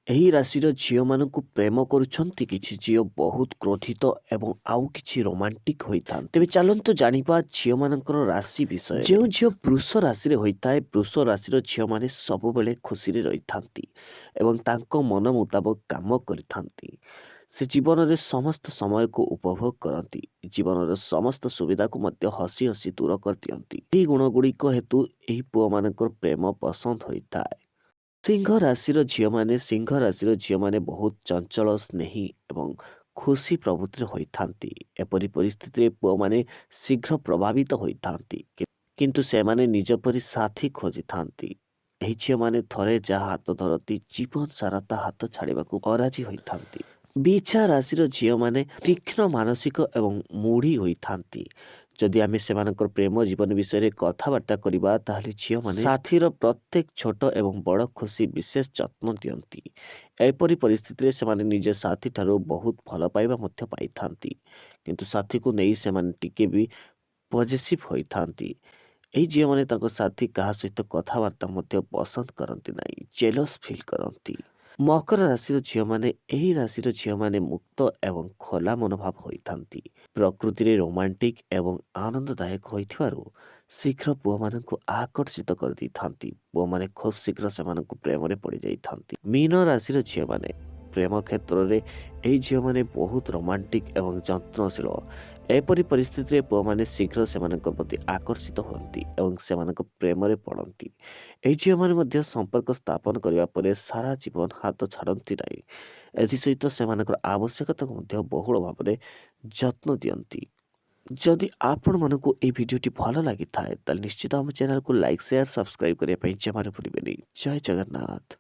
ଏହି ରାଶିର ଝିଅମାନଙ୍କୁ ପ୍ରେମ କରୁଛନ୍ତି। କିଛି ଝିଅ ବହୁତ କ୍ରୋଧିତ ଏବଂ ଆଉ କିଛି ରୋମାଣ୍ଟିକ୍ ହୋଇଥାନ୍ତି। ତେବେ ଚାଲନ୍ତୁ ଜାଣିବା ଝିଅମାନଙ୍କର ରାଶି ବିଷୟ। ଯେଉଁ ଝିଅ ବୃଷ ରାଶିରେ ହୋଇଥାଏ, ବୃଷ ରାଶିର ଝିଅମାନେ ସବୁବେଳେ ଖୁସିରେ ରହିଥାନ୍ତି ଏବଂ ତାଙ୍କ ମନ ମୁତାବକ କାମ କରିଥାନ୍ତି। ସେ ଜୀବନରେ ସମସ୍ତ ସମୟକୁ ଉପଭୋଗ କରନ୍ତି। ଜୀବନର ସମସ୍ତ ସୁବିଧାକୁ ମଧ୍ୟ ହସି ହସି ଦୂର କରିଦିଅନ୍ତି। ଏହି ଗୁଣ ଗୁଡ଼ିକ ହେତୁ ଏହି ପୁଅମାନଙ୍କର ପ୍ରେମ ପସନ୍ଦ ହୋଇଥାଏ। ସିଂହ ରାଶିର ଝିଅମାନେ, ସିଂହ ରାଶିର ଝିଅମାନେ ବହୁତ ଚଞ୍ଚଳ, ସ୍ନେହୀ ଏବଂ ଖୁସି ପ୍ରବୃତ୍ତିରେ ହୋଇଥାନ୍ତି। ଏପରି ପରିସ୍ଥିତିରେ ପୁଅମାନେ ଶୀଘ୍ର ପ୍ରଭାବିତ ହୋଇଥାନ୍ତି, କିନ୍ତୁ ସେମାନେ ନିଜ ପରି ସାଥୀ ଖୋଜିଥାନ୍ତି। ଏହି ଝିଅମାନେ ଥରେ ଯାହା ହାତ ଧରନ୍ତି, ଜୀବନ ସାରା ତା ହାତ ଛାଡ଼ିବାକୁ ଅରାଜି ହୋଇଥାନ୍ତି। ବିଛା ରାଶିର ଝିଅମାନେ ତୀକ୍ଷ୍ଣ ମାନସିକ ଏବଂ ମୁଢ଼ି ହୋଇଥାନ୍ତି। ଯଦି ଆମେ ସେମାନଙ୍କର ପ୍ରେମ ଜୀବନ ବିଷୟରେ କଥାବାର୍ତ୍ତା କରିବା, ତାହେଲେ ଝିଅମାନେ ସାଥୀର ପ୍ରତ୍ୟେକ ଛୋଟ ଏବଂ ବଡ଼ ଖୁସି ବିଶେଷ ଯତ୍ନ ଦିଅନ୍ତି। ଏପରି ପରିସ୍ଥିତିରେ ସେମାନେ ନିଜ ସାଥୀଠାରୁ ବହୁତ ଭଲ ପାଇବା ମଧ୍ୟ ପାଇଥାନ୍ତି, କିନ୍ତୁ ସାଥୀକୁ ନେଇ ସେମାନେ ଟିକେ ବି ପଜେସିଭ୍ ହୋଇଥାନ୍ତି। ଏହି ଝିଅମାନେ ତାଙ୍କ ସାଥୀ କାହା ସହିତ କଥାବାର୍ତ୍ତା ମଧ୍ୟ ପସନ୍ଦ କରନ୍ତି ନାହିଁ, ଜେଲସ୍ ଫିଲ୍ କରନ୍ତି। ମକର ରାଶିର ଝିଅମାନେ, ଏହି ରାଶିର ଝିଅମାନେ ମୁକ୍ତ ଏବଂ ଖୋଲା ମନୋଭାବ ହୋଇଥାନ୍ତି। ପ୍ରକୃତିରେ ରୋମାଣ୍ଟିକ୍ ଏବଂ ଆନନ୍ଦଦାୟକ ହୋଇଥିବାରୁ ଶୀଘ୍ର ପୁଅମାନଙ୍କୁ ଆକର୍ଷିତ କରିଦେଇଥାନ୍ତି। ପୁଅମାନେ ଖୁବ୍ ଶୀଘ୍ର ସେମାନଙ୍କୁ ପ୍ରେମରେ ପଡ଼ିଯାଇଥାନ୍ତି। ମୀନ ରାଶିର ଝିଅମାନେ, ପ୍ରେମ କ୍ଷେତ୍ରରେ ଏହି ଝିଅମାନେ ବହୁତ ରୋମାଣ୍ଟିକ୍ ଏବଂ ଯତ୍ନଶୀଳ। ଏପରି ପରିସ୍ଥିତିରେ ପୁଅମାନେ ଶୀଘ୍ର ସେମାନଙ୍କ ପ୍ରତି ଆକର୍ଷିତ ହୁଅନ୍ତି ଏବଂ ସେମାନଙ୍କ ପ୍ରେମରେ ପଡ଼ନ୍ତି। ଏହି ଝିଅମାନେ ମଧ୍ୟ ସମ୍ପର୍କ ସ୍ଥାପନ କରିବା ପରେ ସାରା ଜୀବନ ହାତ ଛାଡ଼ନ୍ତି ନାହିଁ। ଏଥିସହିତ ସେମାନଙ୍କର ଆବଶ୍ୟକତାକୁ ମଧ୍ୟ ବହୁଳ ଭାବରେ ଯତ୍ନ ଦିଅନ୍ତି। ଯଦି ଆପଣମାନଙ୍କୁ ଏହି ଭିଡ଼ିଓଟି ଭଲ ଲାଗିଥାଏ, ତାହେଲେ ନିଶ୍ଚିତ ଆମ ଚ୍ୟାନେଲକୁ ଲାଇକ୍, ସେୟାର, ସବସ୍କ୍ରାଇବ୍ କରିବା ପାଇଁ ଜମାରୁ ଭୁଲିବେନି। ଜୟ ଜଗନ୍ନାଥ।